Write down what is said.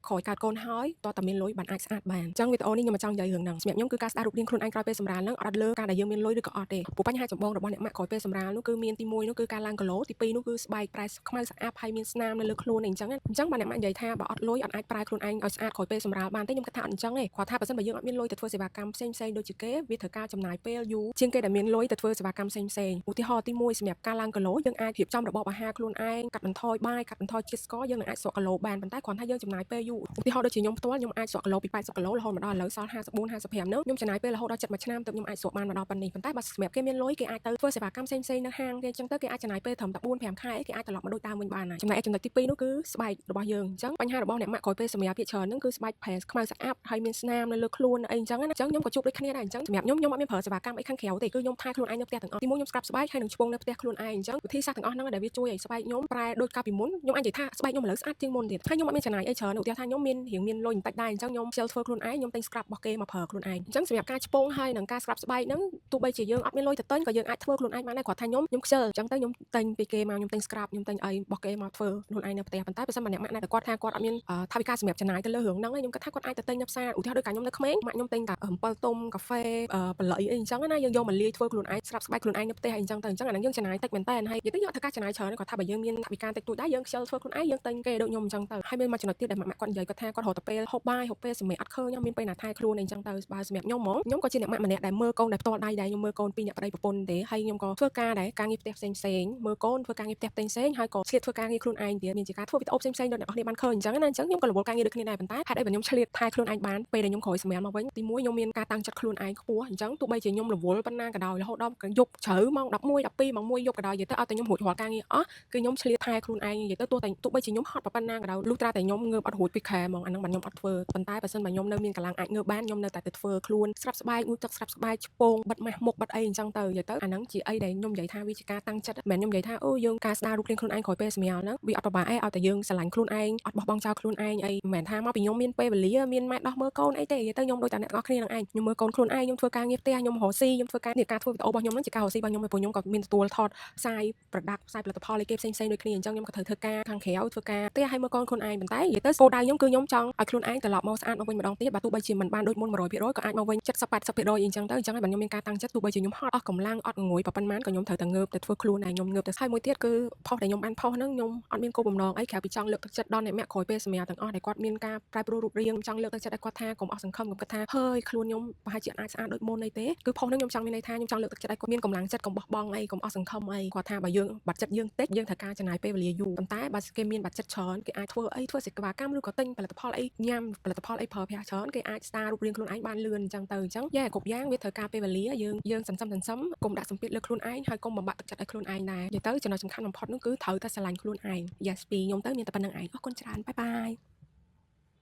ក្រោយកើតកូនហើយតើតាមានលុយបានអាចស្អាតបានអញ្ចឹងវីដេអូនេះខ្ញុំមកចង់និយាយរឿងហ្នឹងសម្រាប់ខ្ញុំគឺការស្ដាររូបរាងខ្លួនឯងក្រោយពេលសម្រាលហ្នឹងអត់លើការដែលយើងមានលុយឬក៏អត់ទេព្រោះបញ្ហាចម្បងរបស់អ្នកម៉ាក់ក្រោយពេលសម្រាលនោះគឺមានទី1នោះគឺការឡើងគីឡូទី2នោះគឺស្បែកប្រែខ្មៅស្អាប់ហើយមានស្នាមនៅលើខ្លួនអីអញ្ចឹងអញ្ចឹងបើអ្នកម៉ាក់និយាយថាបើអត់លុយអត់អាចប្រែខ្លួនឯងឲ្យស្អាតក្រោយពេលសម្រាលបានទេខ្ញុំគិតថាអត់អញ្ចឹងទេគាត់ថាបើសិនបើយើងអត់មានលុយទៅធ្វើសេវាកម្មផ្សេងផ្សេងដូចជាគេវាត្រូវការចំណាយពេលយូរជាងគេដែលមានលុយទៅធ្វើសេវាកម្មផ្សេងផ្សេងឧទាហរណ៍ទី1សម្រាប់ការឡើងគីឡូយើងអាចរៀបចំរបបអាហារខ្លួនឯងកាត់បន្ថយបាយកាត់បន្ថយជាតិស្ករយើងនឹងអាចស្រកគីឡូបានប៉ុន្តែគ្រាន់តែយើងចំណាយពេលយូរឧទាហរណ៍ដូចជាខ្ញុំផ្ទាល់ខ្ញុំអាចស្រកគីឡូពី80គីឡូរហូតមកដល់ឥឡូវសល់54 55ហ្នឹងខ្ញុំចំណាយពេលរហូតដល់ចិត្តមួយឆ្នាំទើបខ្ញុំអាចស្រកបានមកដល់ប៉ុណ្នេះប៉ុន្តែបើសម្រាប់គេមានលុយគេអាចទៅធ្វើសេវាកម្មផ្សេងផ្សេងនៅហាងគេអញ្ចឹងទៅគេអាចចំណាយពេលត្រឹមតែ4 5ខែគេអាចត្រឡប់មកដូចដើមវិញបានហើយចំណែកឯចំណុចទី2នោះគឺស្បែករបស់យើងអញ្ចឹងបញ្ហារបស់អ្នកម៉ាក់ក្រោយពេលសម្រាលភាគច្រើនហ្នឹងគឺស្បែកប្រែខ្មៅស្អាប់ហើយមានស្នាមនៅលើខ្លួនអីអញ្ចឹងណាអញ្ចឹងខ្ញុំក៏ជួបដូចគ្នាដែរអញ្ចឹងសម្រាប់ខ្ញុំខ្ញុំអត់មានប្រើសេវាកម្មអីខាងក្រៅទេគឺខ្ញុំថែខ្លួនឯងនៅផ្ទះទាំងអស់ទីមួយខ្ញុំ scrub ស្បែកហើយនឹងឆ្ពងនៅផ្ទះខ្លួនឯងអញ្ចឹងវិធីសាស្ត្រទាំងអស់ហ្នឹងដែលវាជួយឲ្យស្បែកខ្ញុំប្រែដូចកាលពីមុនខ្ញុំអាចនិយាយថាស្បែកខ្ញុំឥឡូវស្អាតជាងមុនទៀតហើយខ្ញុំអត់មានចំណាយអីច្រើនឧទាហរណ៍ថាខ្ញុំមានរៀងមានលុយបន្តិចដែរអញ្ចឹងខ្ញុំខ្ជិលធ្វើខ្លួនឯងខ្ញុំទិញ scrub របស់គេមកប្រើខ្លួនឯងអញ្ចឹងសម្រាប់ការឆ្ពងហើយនឹងការ scrub ស្បែកហ្នឹងទោះបីជាយើងអត់មានលុយទៅទិញក៏យើងអាចធ្វើខ្លួនឯងបានដែរគ្រាន់ថាខ្ញុំខ្ញុំខ្ជិលអញ្ចឹងទៅខ្ញុំទិញពីគេមកខ្ញុំទិញ scrub ខ្ញុំទិញអីរបស់គេមកធ្វើខ្លួនឯងនៅផ្ទះប៉ុន្តែបើសិនបើអ្នកម៉ាក់ណាដែលគាត់ថាគាត់អត់មានថវិកាសម្រាប់ចំណាយទៅលើរឿងហ្នឹងខ្ញុំគិតថាគាត់អាចទៅទិញនៅផ្សារឧទាហរណ៍ដូចកាលខ្ញុំនៅក្មេងម៉ាក់ខ្ញុំទិញតែអំពិលទុំកាហ្វេបន្លៃអីអញ្ចឹងណាយើងយកមកលាយធ្វើខ្លួនឯង scrub ស្បែកខ្លួនឯងនៅផ្ទះអីអញ្ចឹងទៅអញ្ចឹងអាហ្នឹងយើងចំណាយតិចមែនតើហើយនិយាយទៅយើងអត់ត្រូវការចំណាយច្រើនគាត់ថាបើយើងមានថវិកាតិចតួចដែរយើងខ្ជិលធ្វើខ្លួនឯងយើងទិញគេដូចខ្ញុំអញ្ចឹងទៅហើយមានមួយចំណុចទៀតដែលម៉ាក់គាត់និយាយគាត់ថាគាត់រត់ទៅពេលហូបបាយហូបពេលសម្រាប់អត់ឃើញមានពេលណាថែខ្លួនអីអញ្ចឹងទៅបើសម្រាប់ខ្ញុំហ្មងខ្ញុំក៏ជាអ្នកម៉ាក់ម្នាក់ដែលមើលកូនដែលផ្ទាល់ដៃដែរខ្ញុំមើលកូនពីរអ្នកប្តីប្រពន្ធទេហើយខ្ញុំក៏ធ្វើការដែរការងារផ្ទះផ្សេងផ្សេងមើលកូនធ្វើការងារផ្ទះផ្សេងផ្សេងហើយក៏ឆ្លៀតធ្វើការងារខ្លួនឯងទៀតមានជាការធ្វើវីដេអូផ្សេងផ្សេងដូចអ្នកនរគ្នាបានឃើញអញ្ចឹងណាអញ្ចឹងខ្ញុំក៏រវល់ការងារដូចគ្នាដែរប៉ុន្តែហេតុអីបើខ្ញុំឆ្លៀតថែខ្លួនឯងបានពេលដែលខ្ញុំក្រោយសម្រាលមកវិញទីមួយខ្ញុំមានការតាំងចិត្តខ្លួនឯងខ្ពស់អញ្ចឹងទោះបីជាខ្ញុំរវល់ប៉ុណ្ណាក៏ដោយរហូតដល់យប់ជ្រៅម៉ោង11 12ម៉ោង1យប់ក៏ដោយនិយាយទៅឲ្យតែខ្ញុំរួចរាល់ការងារអស់គឺខ្ញុំឆ្លៀតថែខ្លួនឯងនិយាយទៅទោះតែទោះបីជាខ្ញុំហត់ប៉ុណ្ណាក៏ដោយលុះត្រាតែខ្ញុំងើបអត់រួចពីខែហ្មងអាហ្នឹងបានខ្ញុំអត់ធ្វើប៉ុន្តែបើសិនបើខ្ញុំនៅមានកម្លាំងអាចងើបបានខ្ញុំនៅតែទៅធ្វើខ្លួន scrub ស្បែកងូតទឹក scrub ស្បែកឆ្ពងបិទម៉ាស់មុខបិទអីអញ្ចឹងទៅនិយាយទៅអាហ្នឹងជាអីដែលខ្ញុំនិយាយថាវាជាការតាំងចិត្តមិនមែនខ្ញុំនិយាយថាអូយើងការស្ដាររូបរាងខ្លួនឯងក្រោយពេលសម្រាលហ្នឹងវាអត់ពិបាកអីឲ្យតែយើងស្រឡាញ់ខ្លួនឯងអត់បោះបង់ចោលខ្លួនឯងអីមិនមែនថាមកពីខ្ញុំមានពេលវេលាមានម៉ែដោះមើលកូនអីទេនិយាយទៅខ្ញុំដូចតែអ្នកទាំងអស់គ្នានឹងឯងខ្ញុំមើលកូនខ្លួនឯងខ្ញុំធ្វើការងារផ្ទះខ្ញុំរកស៊ីខ្ញុំធ្វើការនេះការធ្វើវីដេអូរបស់ខ្ញុំហ្នឹងជាការរកស៊ីរបស់ខ្ញុំព្រោះខ្ញុំក៏មានទទួលថតផ្សាយ product ផ្សាយផលិតផលអីគេផ្សេងៗដូចគ្នាអញ្ចឹងខ្ញុំក៏ត្រូវធ្វើការខាងក្រៅធ្វើការផ្ទះឲ្យមើលកូនខ្លួនឯងប៉ុន្តែនិយាយទៅគោលដៅខ្ញុំគឺខ្ញុំចង់ឲ្យខ្លួនឯងត្រឡប់មកស្អាតមកវិញម្ដងទៀតបើទោះបីជាមិនបានដូចមុន100%ក៏អាចមកវិញ70 80%អីអញ្ចឹងទៅអញ្ចឹងហើយបើខ្ញុំមានការតាំងចិត្តទោះបីជាខ្ញុំហត់អស់កម្លាំងអត់ងងុយប៉ុន្មានក៏ខ្ញុំត្រូវតែងើបទៅធ្វើខ្លួនឯងខ្ញុំងើបទៅហើយមួយទៀតគឺផុសដែលខ្ញុំបានផុសហ្នឹងខ្ញុំអត់មានគោលបំណងអីក្រៅពីចង់លើកទឹកចិត្តដល់អ្នកម៉ាក់ក្រោយពេលសម្រាលទាំងអស់ដែលគាត់មានការប្រែប្រួលរូបរាងចង់លើកទឹកចិត្តឲ្យគាត់ថាកុំអស់សង្ឃឹមកុំគិតថាហើយខ្លួនខ្ញុំប្រហែលជាអាចស្អាតដូចមុនអីទេគឺផុសហ្នឹងខ្ញុំចង់មានន័យថាខ្ញុំចង់លើកទឹកចិត្តឲ្យគាត់មានកម្លាំងចិត្តកុំបោះបង់អីកុំអស់សង្ឃឹមអីគាត់ថាបើយើងបាត់ចិត្តយើងតិចយើងត្រូវការចំណាយពេលវេលាយូរប៉ុន្តែបើគេមានបាត់ចិត្តច្រើនគេអាចធ្វើអីធ្វើសេវាកម្មឬក៏ទិញផលិតផលអីញ៉ាំផលិតផលអីប្រើប្រាស់ច្រើនគេអាចស្ដាររូបរាងខ្លួនឯងបានលឿនអញ្ចឹងទៅអញ្ចឹងយ៉ាគ្រប់យ៉ាងវាត្រូវការពេលវេលាយើងយើងសន្សំសន្សំកុំដាក់សម្ពាធលើខ្លួនឯងហើយកុំបំបាក់ទឹកចិត្តឲ្យខ្លួនឯងដែរនិយាយទៅចំណុចសំខាន់បំផុតនោះគឺត្រូវតែស្រឡាញ់ខ្លួនឯង Yes ពីខ្ញុំទៅមានតែប៉ុណ្្នឹងឯងអរគុណច្រើន bye bye.